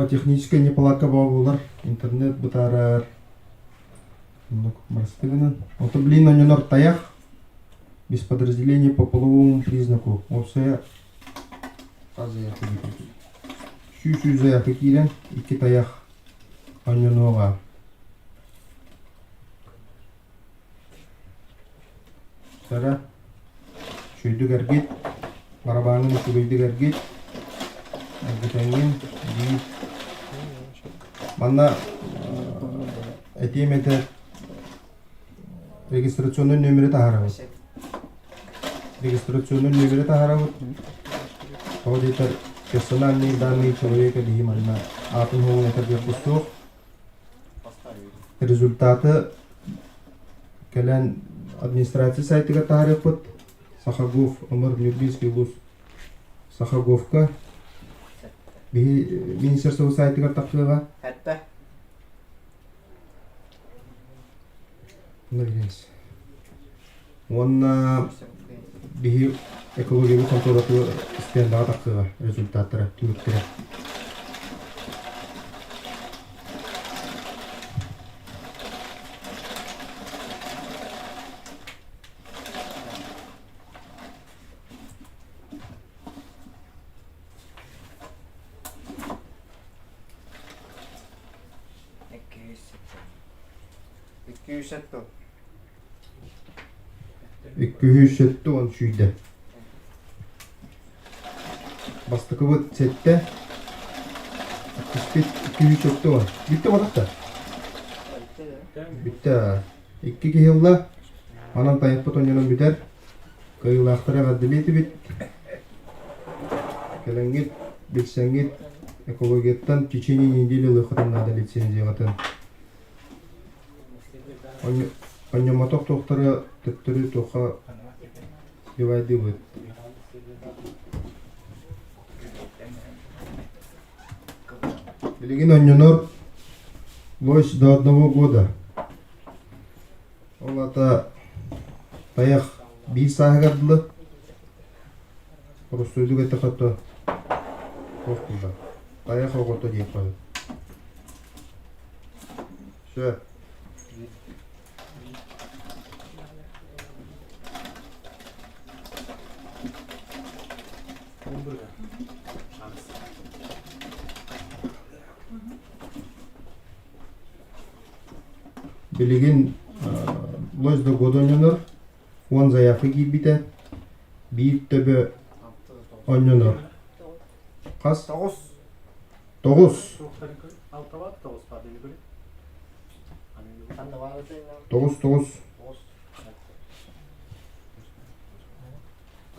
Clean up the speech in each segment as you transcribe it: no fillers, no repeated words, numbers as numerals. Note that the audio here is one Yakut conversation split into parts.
Техническая неполадка буолар, интернет бытаарар. Оннук барыстыгынан. Ото блин онньонор тайах без подразделения по половому признаку. Уопсайа хас заявка киирбит? Сүүс заявка киирэн, икки тайах онньонуоҕа. Сара, үчүгэйдик эргит, барабааҥҥын үчүгэйдик эргит, эргитэҥҥин биир. Манна этиэм этэ регистрационнай нүөмэри таһаарабыт. Регистрационнай нүөмэри таһаарабыт. Тоҕо диэтэр персональные данные человека биһи манна аатын уһугун этэр суох. Результаты кэлэн администрация сайтыгар таһаарыахпыт. Сахагов, Омар Нюрбинский улуус Сахаговка биһи министерство сайтыгар тахсыаҕа. Хэттэ. Уонна биһи экологияны хонтуоратыгар стендаҕа тахсыаҕа результаттара, түмүктэрэ. 270. 270 сүүрдэ. Бастакыбыт сэттэ, иккиспит 270. Бүттэ буолбатах да? Бүттэ. Икки киһи ылла. Манан тайахпыт онньонон бүтэр. Кыайыылаахтары эҕэрдэлиэтибит. Кэлэҥҥит, билсэҥҥит, экологияттан в течение недели ылыаххытын наада лицензияҕытын. Онньоммотох туохтара төттөрү туохха сливайдыыбыт. Билигин онньонор лось до одного года. Ол аата тайах биир сааһыгар дылы Орустуйдук эттэххэ то туох курдук тайах оҕото диэххэ сөп. Все. Билигин лось до года онньонор, уон заявка киирбитэ, биир төбө онньонор. Хас? Тоҕус. Тоҕус. Тоҕус тоҕус.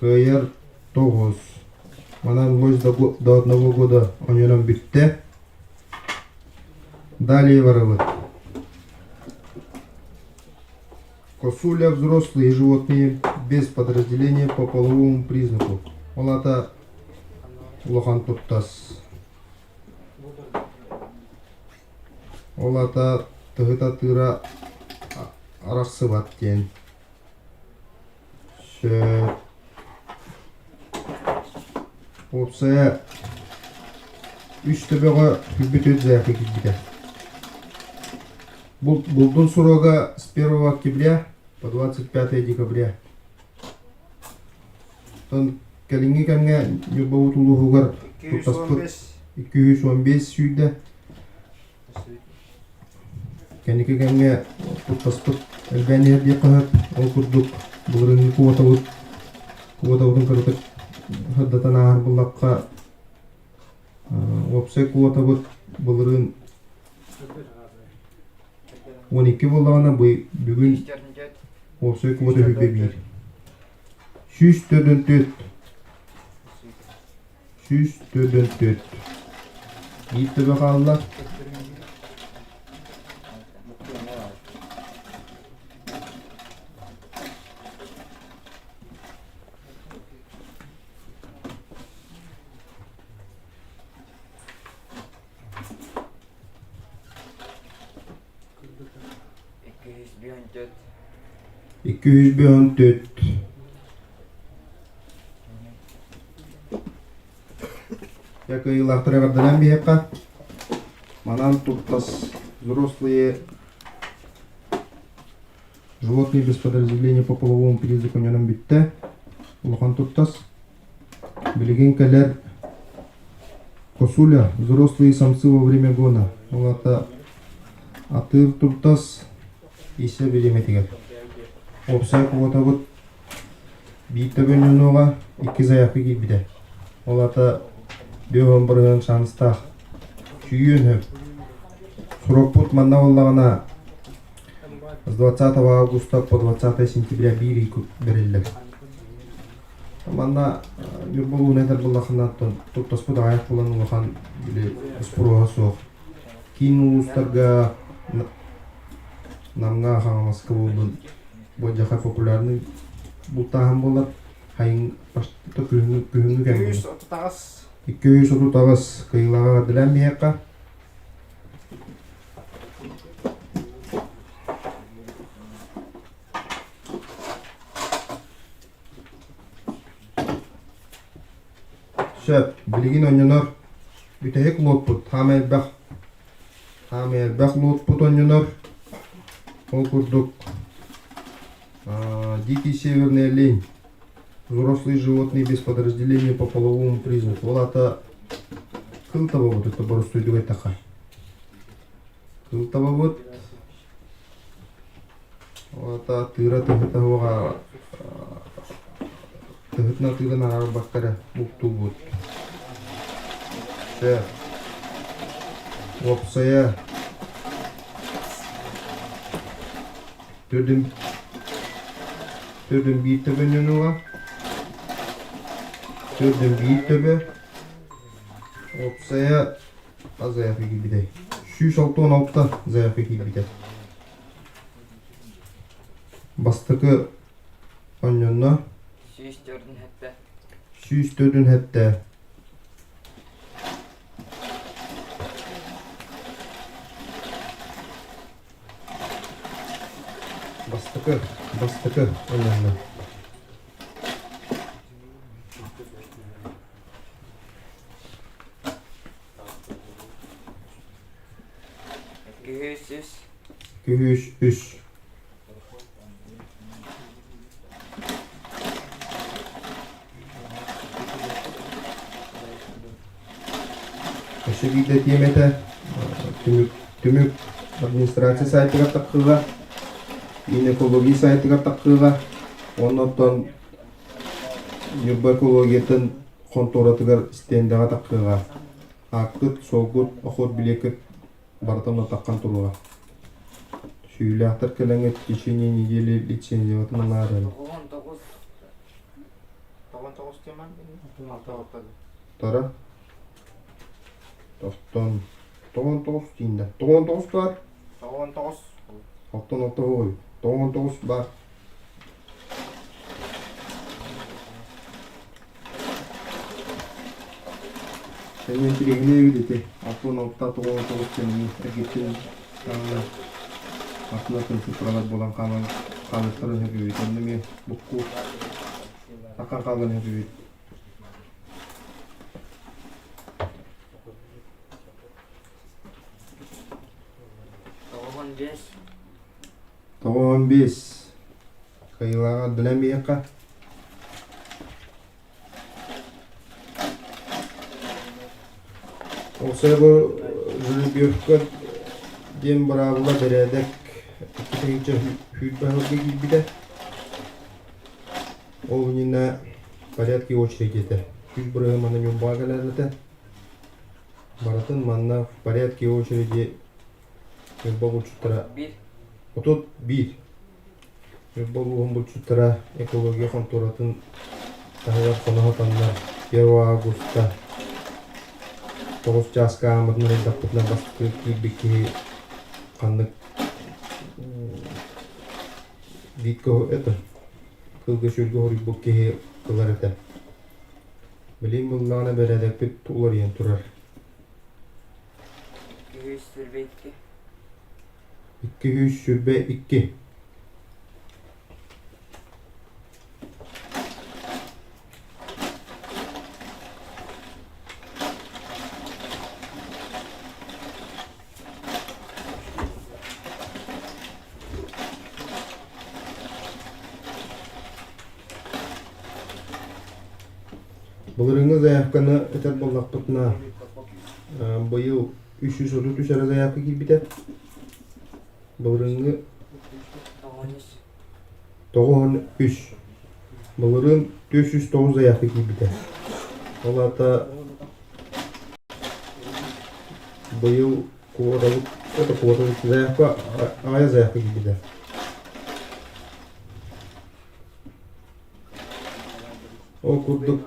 Кыайар тоҕус. Манан лось до, до одного года онньонон бүттэ. Далее барабыт. Косуля взрослые животные без подразделения по половому признаку. Ол аата улахан туртас. Ол аата тыһыта тыыра арахсыбат диэн. Сөп. Уопсайа үс төбөҕө күлбүт үт заявка киирбитэ. Булдун срога с 1 октября по 25 декабря. Оттон кэлиҥҥи кэмҥэ Ньурбабыт улууһугар туттаспыт 215 сүүрдэ. Кэнники кэмҥэ туттаспыт элбээн иһэр диэххэ сөп. Ол курдук былырыыҥҥы квотабыт квотабытын кыратык сырдатан ааһар буллахха уопсай квотабыт былырыын 12 буоллаҕына бүгүн уопсай квота сүүрбэ биир. 144 144 Биир төбө хаалла. 254. Дьэ кыайыылаахтар эҕэрдэлээн биһиэхэ. Манан туртас взрослые животные без подразделения по половому признаку ньонон бүттэ. Улахан туртас. Билигин кэлэр косуля взрослые самцы во время гона. Ол аата атыыр туртас исэ бириэмэтигэр. Уопсай квотабыт Биир төбөнньонуоҕа икки заявка киирбитэ. Ол аата 50% шанстаах. Сүүйүөн сөп. Срокпут манна буоллаҕына с 20 августа по 20 сентября биир ый бэриллэр. Манна Ньурба улууһун этэр буоллаххына туттаспыт аҕыйах буолан улахан били спроһа суох. Киин улуустарга Намҥа, Хаҥаласка буоллун Бу популярный бултааһын буолар. Хайын күһүҥҥү күһүҥҥү кэмҥэ. 238. 238 кыйылаҕа эҕэрдэлээн биһиэхэ. Сөп, билигин онньонор бүтэһик луоппут хаама элбэх Хаамай элбэх луоппут онньонор. Ол курдук Дикий северный олень. Взрослые животные без подразделения по половому признаку. Ол аата кыл табабыт это боростуйдук эттэххэ. Кыл табабыт ол аата тыыра тыһыта суоҕа тыһытын атыырын араарбакка эрэ бултуубут. Чэ, уопсайа төрдүн төрдүн биир төбөннөн ыла төрдүн биир төбө уопсайа хас заявка киирбитэй 166 заявка киирбитэ бастакы Онньонно 147. 147. Бастакы, бастакы онньонно. 203. 203. Өссө биирдэ этиэм этэ, түмүк, түмүк администрация сайтыгар таххыыга, Минэкология сайтыгар таххыыга, уонна оттон Ньурба экологиятын хонтуоратыгар стендэҕэ таххыаҕа. Ааккыт, суолгут, охот билиэккит барыта онно таххан туруоҕа. Сүүйүүлээхтэр кэлэҥҥит в течение недели лицензиябытын ылаарыҥ. 99. 99 диэмэн Тара. Тохтон. 99 тииннэ. 99 баар. 99. Оттон отоһуой. 99 баар. Сен интириэһинэй эбит ити. 66 99 кэмҥэ эргиччи даҕаны атын-атын цифралар буолан хаалан хаалыахтарын сөп эбит. Онно эмиэ букку акан хаалан сөп эбит. 95. 95. Кыайыылааҕа билэн биһиэхэ. Ол бу жеребьевка диэн быраабыла бэрээдэк икки тыһыынча сүүрбэ сылга киирбитэ. Ол иннинэ порядке очереди этэ. 100% манна Ньурбаҕа кэлэр этэ. Барытын манна в порядке очереди Ньурба булчуттара 31. Ньурба улууһун булчуттара экология хонтуоратын таһыгар хоно сытаннар 1 августа 9 чааска ааммытын арыйдахпытына бастакы киирбит киһи ханнык бииргэ это кылга-сүөлгэ хоруйбут киһи ылар этэ. Билигин буоллаҕына бэрээдэкпит уларыйан турар. 222. 222. Былырыыҥҥы заявканы этэр буоллахпытына, быйыл 333 эрэ заявка киирбитэ. Былырыыҥҥы 93. Былырыын 409 заявка киирбитэ. Ол аата быйыл куотабыт, это куотабыт заявка, аҕыйах заявка киирбитэ. Ол курдук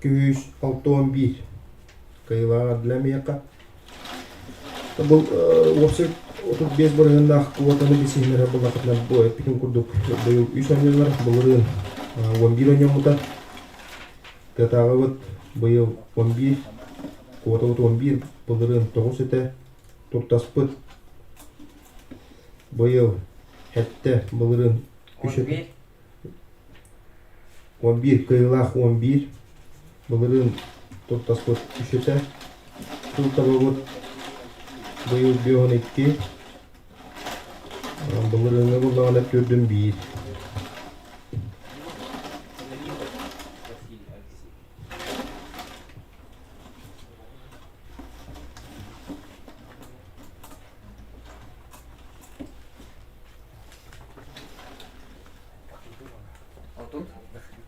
261 кыайыылааҕа для миэхэ. Бу уопсай 35 бырыһыаннаах квотаны билсиһиннэрэр буоллаххытына бу эппитим курдук быйыл үс оонньуулар былырыын 11 оонньоммута. Тыатааҕыбыт быйыл 11, квотабыт 11, былырыын 9 этэ. Туртаспыт быйыл 7, былырыын 3 этэ. 11 кыайыылаах 11, былырыын туртаспыт 3 этэ. Сыл табабыт быйыл 52, былырыыҥҥы буллаҕына төрдүн биир.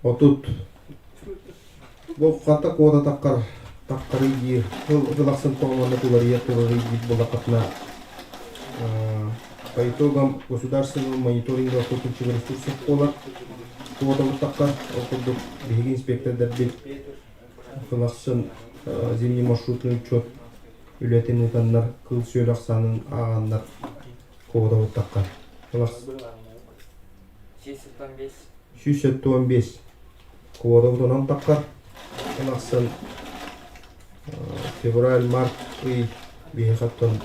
30. Бу хата куота таххар таххарый диир. Сыл ахсын тоҕо туларыйа турарый диир буоллаххытына по итогам государственного мониторинга охотничьих ресурсов буолар. Куотабыт таххар ол курдук биһиги инспектордарбыт сыл ахсын зимний маршрутный учет үлэтин ыытаннар кыыл-сүөл ахсаанын ааҕаннар куотабыт таххар. 175 Куотабыт онон таххар. Ол ахсын февраль-март ый биһиэхэ оттон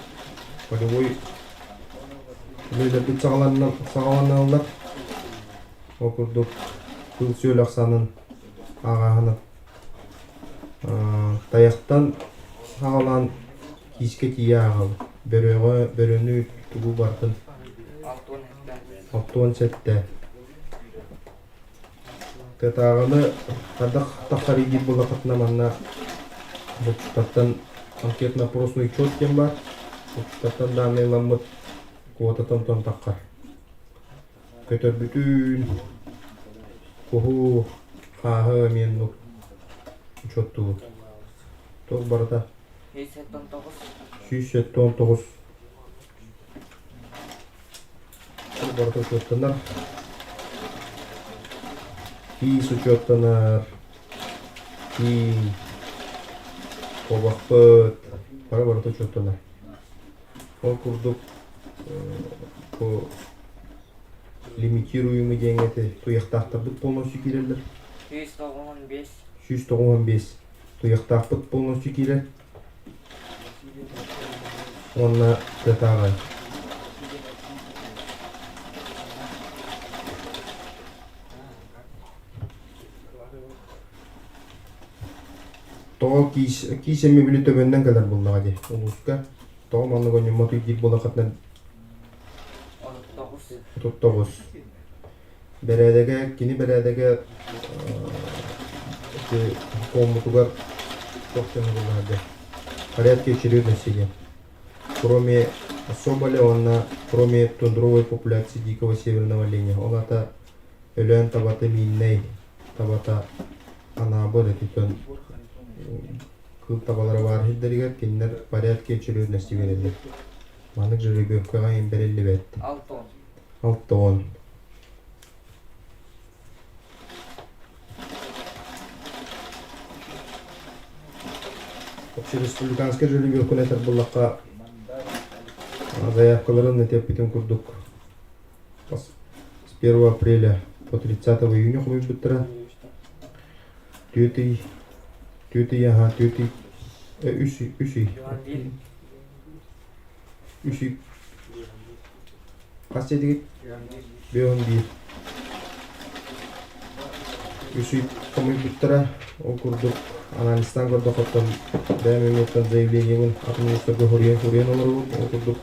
полевой үлэлэрбит саҕаланаллар. Ол курдук кыыл-сүөл ахсаанын ааҕааһына тайахтан саҕалаан киискэ тиийэ ааҕабыт. Бөрөҕө, бөрөнү тугу барытын 67. Тыатааҕыны хайдах тахсарый диир буоллаххытына манна булчуттартан анкетно-опросный учет диэн баар. Булчуттартан дааннай ыламмыт квотатын онтон таххар. Көтөрбүтүн, куһу, хааһы эмиэ оннук учуоттуубут. Туох барыта 179 барыта учуоттанар. Киис учуоттанар. Киин, куобахпыт, бары барыта учуоттанар. Ол курдук бу лимитируемый диэҥҥэ ити туйахтаахтарбыт полностью киирэллэр. 195. 195 туйахтаахпыт полностью киирэр. Уонна тыатааҕы. Тоҕо киис киис эмиэ били төбөннөн кэлэр буоллаҕа дии улууска. Тоҕо маннык онньоммотуй диир буоллаххытына 39. Бэрээдэгэ, кини бэрээдэгэ ити коммутугар туох диэн буоллаҕа порядке очередности диэн. Кроме соболя уонна кроме тундровой популяции дикого северного оленя. Ол аата Өлөөн табата мииннэй табата Анаабыр этитэн кыыл табалара баар сирдэригэр кинилэр порядке очередности биэрэллэр. Маннык жеребьевкаҕа бэриллибэт. 60. Общереспубликанскай жеребьевканы этэр буоллахха заявкаларын этиэппитин курдук с 1 апреля по 30 июня хомуйбуттара. Түөрт ый, түөрт ый аһа, түөрт ый, үс ый, үс ый. Үс ый. Хас дьиэтигит? 51. Үс ый хомуйбуттара. Ол курдук анализтаан көрдөххө, бэйэм эмиэттэн заявлениебын атын улуустарга суруйан олоробун. Ол курдук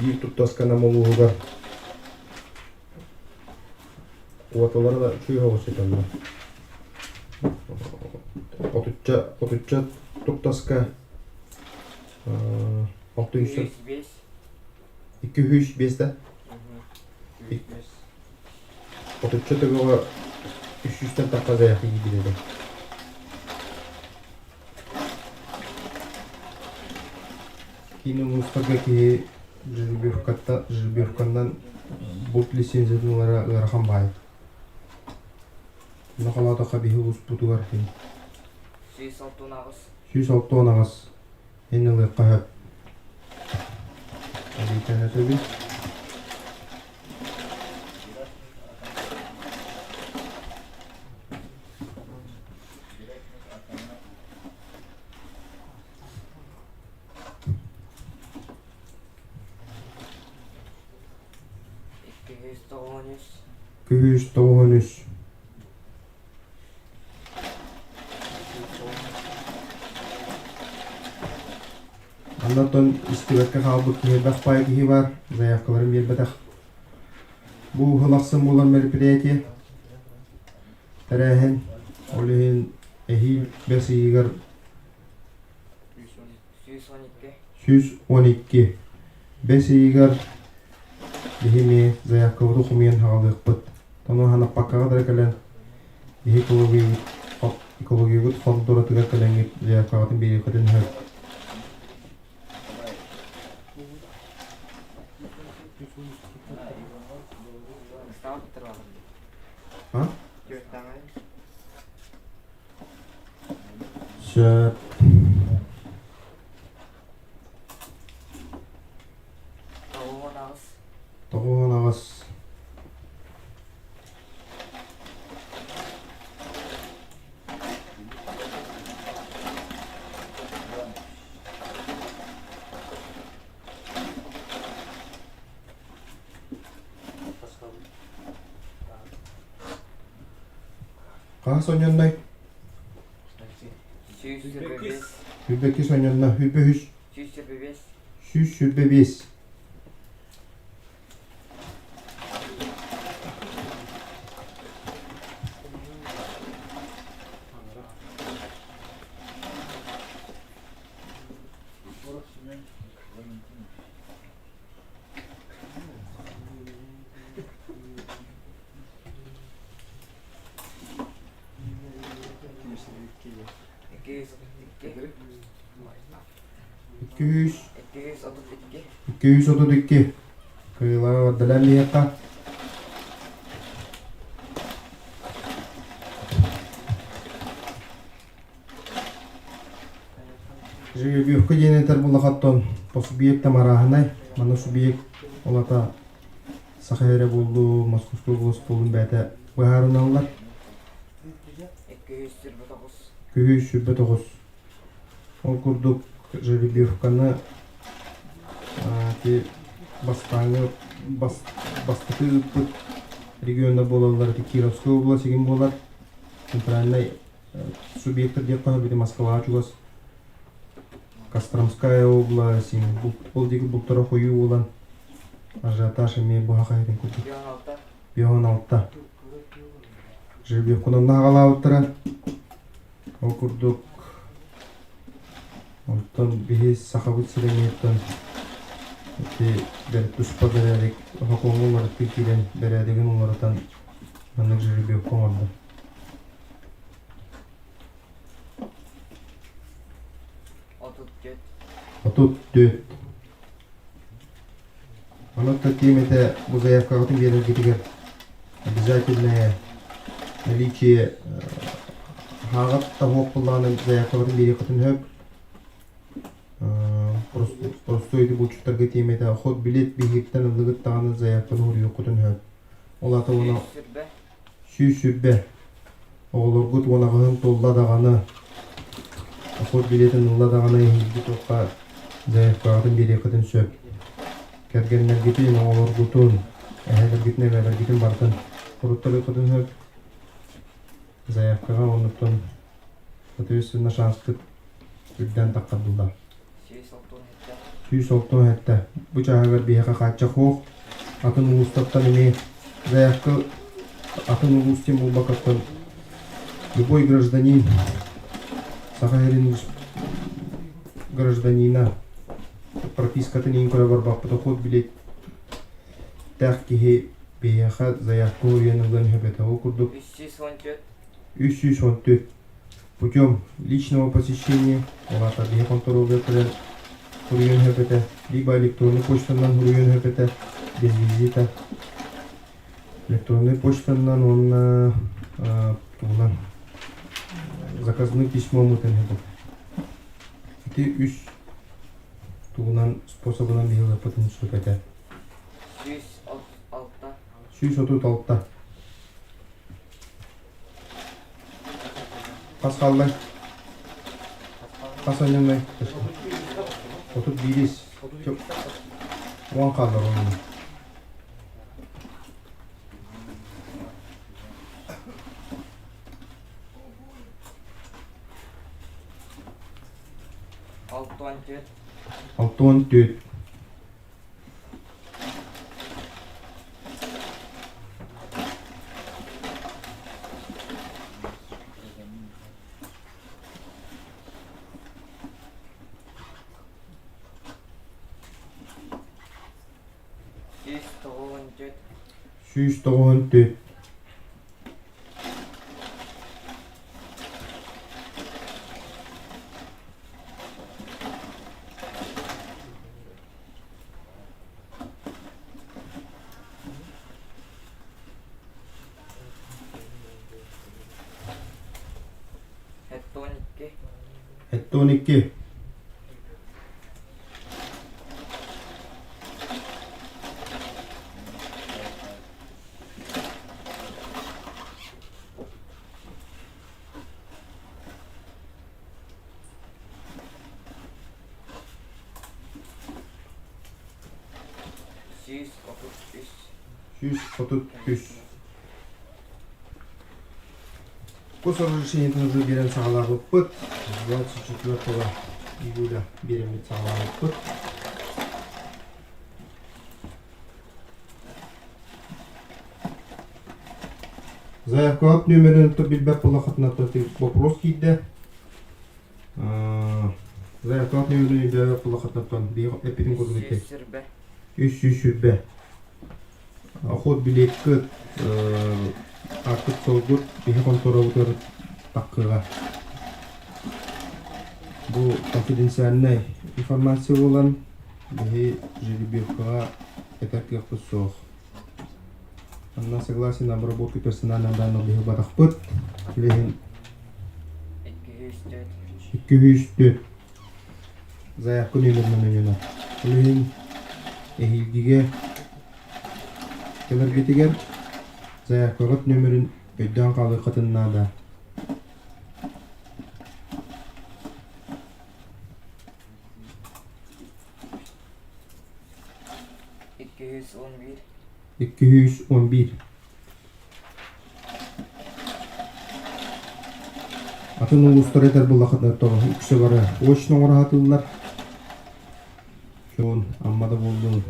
биир туртаска Нам улууһугар квоталара да үчүгэй соҕус этэллэр. Отучча туртаска 600 205 да? Отучча төбөҕө 300-тэн тахха заявка киирбит этэ. Киин улуустарга киһи жеребьевканан булт лицензиятын ылара ыарахан баай. Онно холоотоххо биһи улууспутугар 168. 168 ин ылыахха сөп. Эбиитэн этэбин. 293. 293. Оннортон истибэккэ хаалбыт киһи элбэх баай киһи баар, заявкаларын биэрбэтэх. Бу сыл ахсын буолар мероприятие, тэрээһин, ол иһин эһиил бэс ыйыгар 112. 112 бэс ыйыгар биһи эмиэ заявкабытын хомуйан хаалыахпыт. Ону ханаппаккаҕа да кэлэн биһи экологиябыт экологиябыт хонтуоратыгар кэлэҥҥит заявкаҕытын биэриэххитин сөп. А? Сөп. 98. 98. Хаһыс онньонной? 125. 102 сонньонно, 103. 125. 125. 232. 200 232. 232. Кыайыылааҕы эҕэрдэлээн биһиэхэ. Жеребьевка диэн этэр буллахаттан по субъектам арааһынай. Манна субъект ол ата Саха эрэ буоллу, Московскай область буоллун бэйэтэ быһаарыналлар. 229. 229. Ол курдук жеребьевканы ити бастааҥҥы бас, бастакы ыыппыт регионнар буолаллар ити Кировскай область игин буолар. Центральнай субъектар диэххэ бити Москваҕа чугас Костромская область ол диэки бултара хойуу буолан ажиотаж эмиэ буһа хаһыытын курдук. 56. 56. Жеребьевканан аҕалаабыттара. Ол курдук онтон биһи Сахабыт сирэниттэн ити бэрт туспа бэрээдэк сокуоҥҥа уларытыы киирэн бэрээдэгин уларытан маннык жеребьевка оҥордо. 34. 34. Онон тиэмэтэ бу заявкаҕытын биэрэргитигэр обязательное наличие хааҕат таһуох буоллаҕына заявкаҕытын биэриэххитин сөп. Простой булчуттарга тиэмэтэ ход билет биһиктэн ыллыгыт даҕаны заявканы уруйуоххутун сөп. Ол аата уона 120. 120. Оҕолоргут 18-ын туолла даҕаны охот билиэтин ылла даҕаны эһиилги туохха заявкаҕытын биэриэххитин сөп. Кэргэннэргитин, оҕолоргутун, эһэлэргитин, эбээлэргитин барытын суруттарыаххытын сөп. Заявкаҕа оннуттан соответственно шанспыт үрдээн таххардыллар. 167. Бу чааһыгар биһиэхэ хааччах суох. Атын улуустартан эмиэ заявка атын улуус диэн буолбаккаттан любой гражданин Саха сирин гражданина пропискатын иһин көрө барбаппыт охот билеттээх киһи биһиэхэ заявка уруйан ылыан сөп этэ. Ол курдук 314. 314 путем личного посещения, ол аата биһи хонтуруолга кэлэн суруйуон сөп этэ, либо электроннай почтанан суруйуон сөп этэ, без визита. Электроннай почтанан уонна тугунан заказным письмом ыытан сөп. Ити үс тугунан способунан биһи ылыахпытын сөп этэ. 136. 136. Хас хааллай? Хас анньаннай? 31 Уон хаалла уонна. 64. 64. 194. 194. 72. 72. 133. 133. Кус разрешениетин уже биэрэн саҕалаабыппыт. 24 июля биэрэммит саҕалаабыппыт. Заявкалаах нүөмэрин билбэт буоллаххытына вопрос киирдэ. Заявкалаах нүөмэрин өйдөөбөт буоллаххытына эппитин курдук ити. 320. Охот билиэккыт ааккыт суолгут биһи хонтуорабытыгар таххыаҕа. Бу конфиденциальнай информация буолан биһи жеребьевкаҕа этэр кыахпыт суох. Анна согласен на обработку персональных данных биһи батахпыт. Билигин 204 заявка нүөмэринэн өйөнөр. Ол иһин эһиилгигэ кэлэргитигэр заявкаҕыт нүөмэрин өйдөөн хаалыаххытын наада. 211. 211. Атын улуустары этэр буоллаххытына тоҕо үксэ бары очно оҥоро сатыыллар. Чуон Амма да буоллун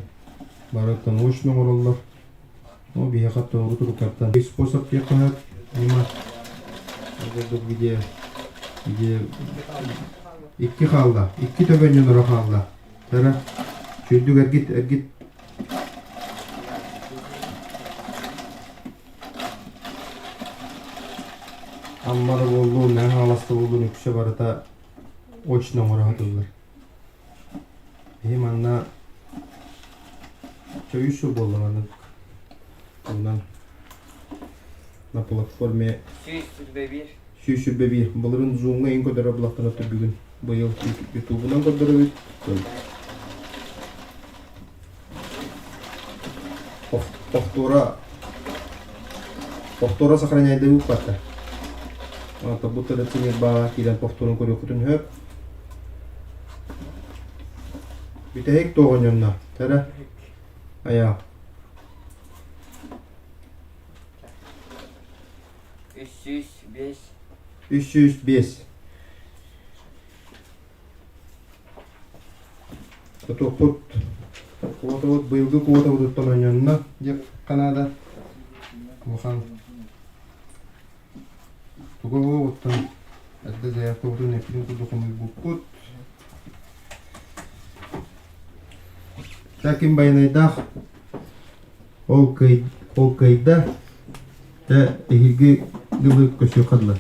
барыттан очно оҥороллор. Ол биһиэхэ тоҕу турукаттан способ диэххэ сөп ньыма. Ол курдук где где икки хаалла, икки төбөнньөн оро хаалла. Тара, чүйдүк эргит, эргит. Амма да буоллун, Мэҥэ Хаҥалас да буоллун үксэ барыта очно оҥоро сатыыллар. Биһи манна чэ үс сыл буолла маннык онон на платформе 121. 121 былырын зумҥа иҥ көрдөрөр булахтана бүгүн быйыл ютубунан көрдөрөбүт Повтора повтора сохраняйдыбыт бата. Бу тырыцымир баҕа киирэн повторун көрүөххүтүн сөп. Бүтэһик тоҕонньонно. Тара. Аяа. 301. 5. 305. Тутуохпут квотабыт быйылгы квотабытыттан оонньонно диэх Канада улахан туга оттон эрдэ заявкабытын эппитин курдук хомуйбуппут. Ким байанайдаах ол кыайда, дьэ эһиги дылы көсүөххэ дылы.